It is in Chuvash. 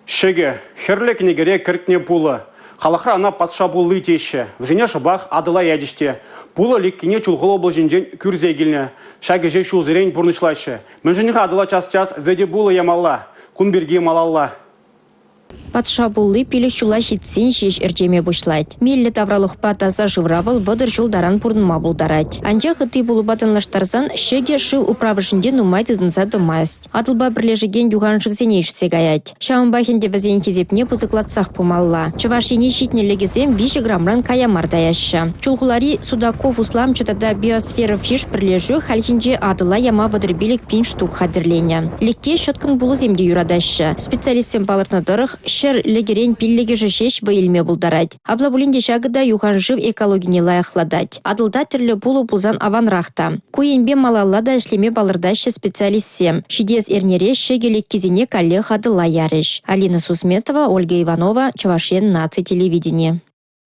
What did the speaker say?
Ҫӗкӗ, хӗрлӗ кӗнекере кӗртнӗ пулӑ. Халӑхра ӑна патша пулли теҫҫӗ. Вӗсене шӑпах Атӑла ячӗҫ те. Пулӑ лӗккине Чулхула облаҫӗнчен кӳрсе килнӗ. Ҫак ӗҫе ҫулсерен пурнӑҫлаҫҫӗ. Мӗншӗн-ха Атӑла час-час вӗтӗ пулӑ ямалла? Кун пирки малалла. Патша пулли 5 ҫула ҫитсен ҫеҫ ӗрчеме пуҫлать. Меллӗ тавралӑхпа таса шывра вӑл 30 ҫул таран пурӑнма пултарать. Анчах ытти пулӑпа танлаштарсан ҫӗкӗ шыв управӑшӗнче нумай тытӑнса тӑмасть. Атӑлпа пӗрлешекен юхан шывсене ишсе каять. Ҫавӑнпах ӗнтӗ вӗсен хисепне пысӑклатсах пымалла. Чӑваш Ене ҫитнӗ лӗкӗсем 3 грамран кая мар таяҫҫӗ. Чулхулари Судаков усламҫӑ тата Биосфера Фиш пӗрлешӳ хальхинче Атӑла яма 35 пин штук хатӗрленӗ. Лӗкке ҫӑткӑн пулӑсем те юратаҫҫӗ. Специалистсем палӑртнӑ тӑрӑх, ҫӗр лӗкӗрен пиллӗкӗшӗ ҫеҫ вӑй илме пултарать. Апла пулин те ҫакӑ та юхан шыв экологине лайӑхлатать. Атӑлта тӗрлӗ пулӑ пулсан аванрах та. Ку енпе малалла та ӗҫлеме палӑртаҫҫӗ специалистсем. Ҫитес эрнере ҫӗкӗ лӗккисене каллех Атӑла ярӗҫ. Алина Сусметова, Ольга Иванова, Чӑваш Ен наци телевидени.